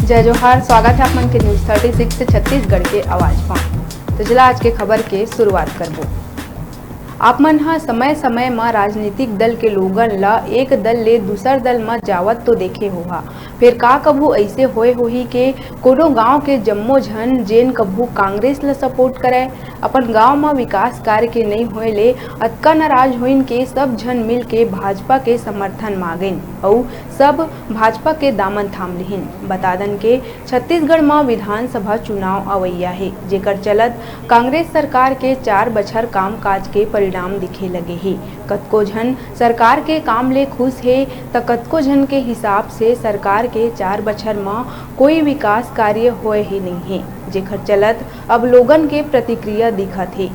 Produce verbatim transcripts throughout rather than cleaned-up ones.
जय जोहार, स्वागत है आप मन के न्यूज़ थर्टी सिक्स छत्तीसगढ़ के आवाज मा। तो चला आज के खबर के शुरुआत करबो। आप मन ह समय-समय म राजनीतिक दल के लोगन ल एक दल ले दूसर दल म जावत तो देखे होहा, फेर का कभू अइसे होए होही के कोनो गांव के जम्मो झन, जेन कभू कांग्रेस ल सपोर्ट करय, अपन गांव म विकास कार्य के नइ होए ले अतका नाराज होइन के सब झन मिल के भाजपा के समर्थन मांगिन अउ सब भाजपा के दामन थाम लिहिन। बता दन के छत्तीसगढ़ म विधानसभा चुनाव अवइया हे, जेकर चलत कांग्रेस सरकार के चार बछर कामकाज के परिणाम दिखे लगे हे। कतको झन सरकार के काम ले खुश हे, त कतको झन के हिसाब से सरकार के चार बछर म कोई विकास कार्य होए ही नइ हे, जेकर चलत अब लोगन के प्रतिक्रिया दिखत हे।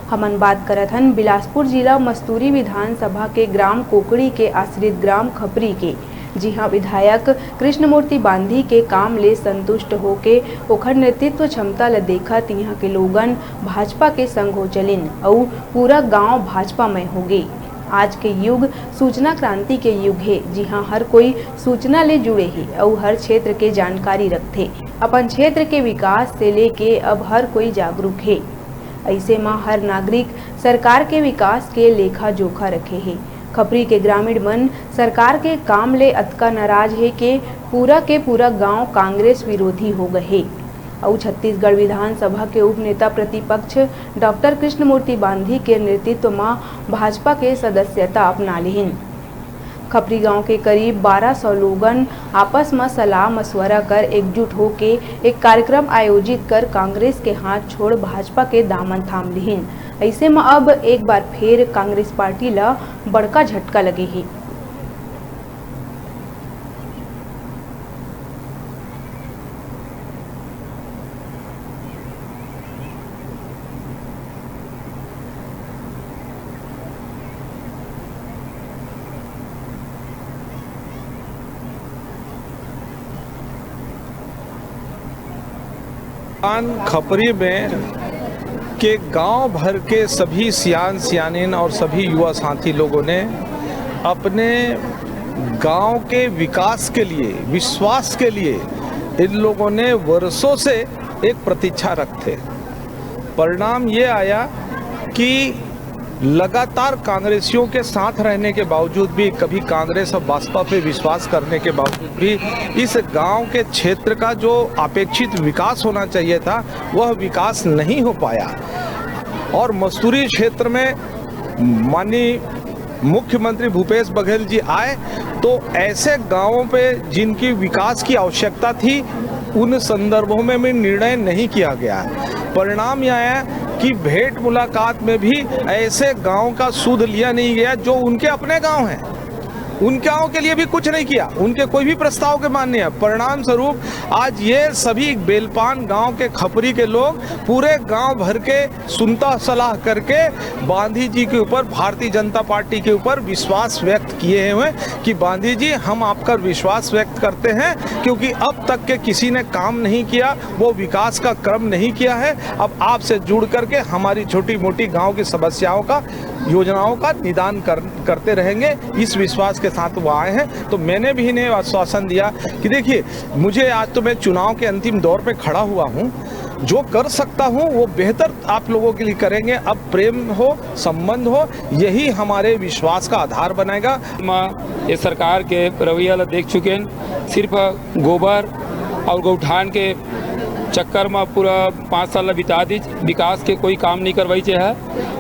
हमन बात करत हन बिलासपुर जिला मस्तूरी विधानसभा के ग्राम कोकड़ी के आश्रित ग्राम खपरी के, जिहां विधायक कृष्णमूर्ति बांधी के काम ले संतुष्ट होके ओखर नेतृत्व क्षमता ल देखत इहां के लोगन भाजपा के संग हो चलिन अउ पूरा गांव भाजपामय होगे। आज के युग सूचना क्रांति के युग हे, जिहां हर कोई सूचना ले जुड़े हे अउ हर क्षेत्र के जानकारी रखथे। अपन क्षेत्र के विकास से लेके अब हर कोई जागरूक हे। अइसे म हर नागरिक सरकार के विकास के लेखा जोखा रखे हे। खपरी के ग्रामीण मन सरकार के काम ले अतका नाराज हे के पूरा के पूरा गांव कांग्रेस विरोधी हो गए हे अउ छत्तीसगढ़ विधानसभा के उप नेता प्रतिपक्ष डॉक्टर कृष्णमूर्ति बांधी के नेतृत्व म भाजपा के सदस्यता अपना लिहिन। खपरी गांव के करीब बारह सौ लोगन आपस म सलाह मशवरा कर एकजुट होके एक कार्यक्रम आयोजित कर कांग्रेस के हाथ छोड़ भाजपा के दामन थाम लिहिन। अइसे म अब एक बार फेर कांग्रेस पार्टी ल बड़का झटका लगे हे। आन खपरी में के गांव भर के सभी सियान सियानिन और सभी युवा साथी लोगों ने अपने गांव के विकास के लिए, विश्वास के लिए इन लोगों ने वर्षों से एक प्रतीक्षा रखते। परिणाम ये आया कि लगातार कांग्रेसियों के साथ रहने के बावजूद भी, कभी कांग्रेस और भाजपा पे विश्वास करने के बावजूद भी इस गांव के क्षेत्र का जो अपेक्षित विकास होना चाहिए था, वह विकास नहीं हो पाया। और मस्तूरी क्षेत्र में माननीय मुख्यमंत्री भूपेश बघेल जी आए तो ऐसे गांवों पे जिनकी विकास की आवश्यकता थी, उन संदर्भों में भी निर्णय नहीं किया गया। परिणाम यह आया कि भेंट मुलाकात में भी ऐसे गांव का सुध लिया नहीं गया जो उनके अपने गांव हैं। उन गांव के लिए भी कुछ नहीं किया, उनके कोई भी प्रस्ताव के मान नहीं है। परिणाम स्वरूप आज ये सभी बेलपान गांव के खपरी के लोग पूरे गांव भर के सुनता सलाह करके बांधी जी के ऊपर, भारतीय जनता पार्टी के ऊपर विश्वास व्यक्त किए हुए कि बांधी जी, हम आपका विश्वास व्यक्त करते हैं, क्योंकि अब तक के किसी ने काम नहीं किया, वो विकास का क्रम नहीं किया है। अब आपसे जुड़ करके हमारी छोटी मोटी गांव की समस्याओं का, योजनाओं का निदान कर, करते रहेंगे, इस विश्वास के साथ वो आए हैं। तो मैंने भी इन्हें आश्वासन दिया कि देखिए, मुझे आज तो मैं चुनाव के अंतिम दौर पे खड़ा हुआ हूँ, जो कर सकता हूँ वो बेहतर आप लोगों के लिए करेंगे। अब प्रेम हो, संबंध हो, यही हमारे विश्वास का आधार बनाएगा। म ये सरकार के रवैया ला देख चुके हैं। सिर्फ गोबर और गौठान के चक्कर में पूरा पाँच साल ला बिता दी, विकास के कोई काम नहीं करवाई है।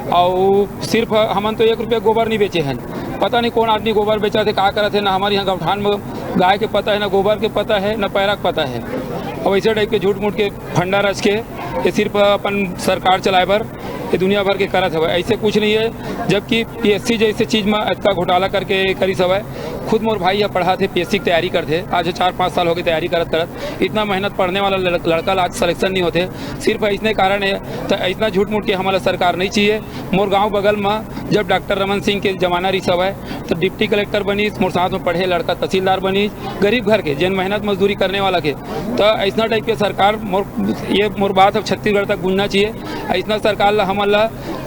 और सिर्फ हमन तो एक रुपया गोबर नहीं बेचे हैं। पता नहीं कौन आदमी गोबर बेचा थे, का करत है, ना हमारे यहाँ गौठान में गाय के पता है, ना गोबर के पता है, ना पैरा के पता है। और ऐसे टाइप के झूठ मूठ के फंडा रच के ये सिर्फ अपन सरकार चलाए बर ये दुनिया भर के करत हवय। ऐसे कुछ नहीं है, जबकि पीएससी जैसे चीज में अतका घोटाला करके करिस हवय। खुद मोर भाई ह पढ़ा थे, पीएससी की तैयारी करथे, आज चार पाँच साल हो गए तैयारी करत करत। इतना मेहनत पढ़ने वाला लड़-, लड़का ला आज सिलेक्शन नहीं होते, सिर्फ इसने कारण है। तो इतना झूठ मूठ के हमारा सरकार नहीं चाहिए। मोर गांव बगल में जब डॉक्टर रमन सिंह के जमाना रही सब है, तो डिप्टी कलेक्टर बनीस, मोर साथ में पढ़े लड़का तहसीलदार बनीस, गरीब घर के, जेन मेहनत मजदूरी करने वाला के। तो ऐसा टाइप के सरकार मोर, ये मोर बात अब छत्तीसगढ़ तक गूंजना चाहिए। ऐसा सरकार ला, हमन ला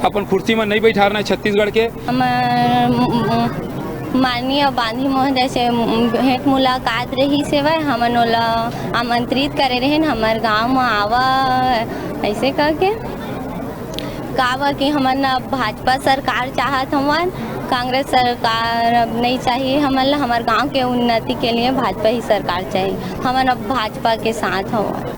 अपन कुर्सी में नहीं बैठारना है छत्तीसगढ़ के। हम, अ, माननीय बांधी महोदय से भेंट मुलाकात रहिस हवय, हमन ओला आमंत्रित करे रहेन, हमर गांव म आवा, ऐसे करके। काबर कि हमन अब भाजपा सरकार चाहत हवन, कांग्रेस सरकार अब नहीं चाहिए हमन ला। हमर गांव के उन्नति के लिए भाजपा ही सरकार चाहिए। हमन अब भाजपा के साथ हवन।